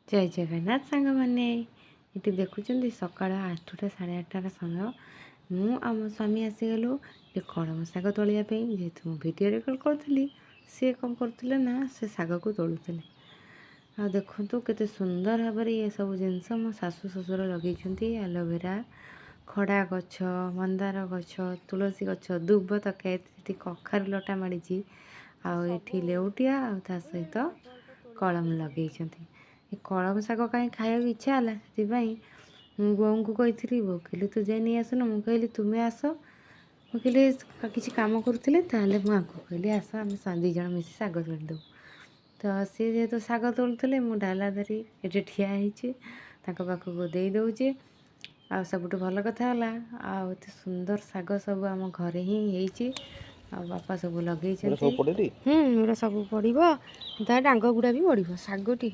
ଜୟ ଜଗନ୍ନାଥ ସାଙ୍ଗମାନେ। ଏଠି ଦେଖୁଛନ୍ତି, ସକାଳ 8ଟା 8:30ର ସମୟ। ମୁଁ ଆଉ ମୋ ସ୍ୱାମୀ ଆସିଗଲୁ ଏ କଳମ ଶାଗ ତୋଳିବା ପାଇଁ। ଯେହେତୁ ମୁଁ ଭିଡ଼ିଓ ରେକର୍ଡ଼ କରୁଥିଲି, ସିଏ କ'ଣ କରୁଥିଲେ ନା ସେ ଶାଗକୁ ତୋଳୁଥିଲେ। ଆଉ ଦେଖନ୍ତୁ, କେତେ ସୁନ୍ଦର ଭାବରେ ଇଏ ସବୁ ଜିନିଷ ମୋ ଶାଶୁ ଶ୍ୱଶୁର ଲଗେଇଛନ୍ତି। ଆଲୋଭେରା, ଖଡ଼ା ଗଛ, ମନ୍ଦାର ଗଛ, ତୁଳସୀ ଗଛ, ଦୁବ ତକେତ, ଏଠି କଖାରୁ ଲଟା ମାଡ଼ିଛି ଆଉ ଏଠି ଲେଉଟିଆ ଆଉ ତା ସହିତ କଳମ ଲଗେଇଛନ୍ତି। ଏ କଳମ ଶାଗ କାହିଁ ଖାଇବାକୁ ଇଚ୍ଛା ହେଲା, ସେଥିପାଇଁ ମୁଁ ବୋଉଙ୍କୁ କହିଥିଲି। ବୋଉ କହିଲେ, ତୁ ଯାଇ ନେଇ ଆସୁନୁ। ମୁଁ କହିଲି, ତୁମେ ଆସ। ମୁଁ କହିଲି, କିଛି କାମ କରୁଥିଲେ, ତାହେଲେ ମୁଁ ଆଙ୍କୁ କହିଲି, ଆସ, ଆମେ ଦୁଇ ଜଣ ମିଶି ଶାଗ ତୋଳିଦେବୁ। ତ ସିଏ ଯେହେତୁ ଶାଗ ତୋଳୁଥିଲେ, ମୁଁ ଡାଲା ଧରି ଏଠି ଠିଆ ହେଇଛି, ତାଙ୍କ ପାଖକୁ ଦେଇ ଦେଉଛି। ଆଉ ସବୁଠୁ ଭଲ କଥା ହେଲା, ଆଉ ଏତେ ସୁନ୍ଦର ଶାଗ ସବୁ ଆମ ଘରେ ହିଁ ହେଇଛି ଆଉ ବାପା ସବୁ ଲଗେଇଛନ୍ତି। ସବୁ ପଡ଼େଟି? ହୁଁ, ଏଗୁଡ଼ା ସବୁ ପଡ଼ିବ। ତା ଡାଙ୍ଗ ଗୁଡ଼ା ବି ପଡ଼ିବ ଶାଗଟି।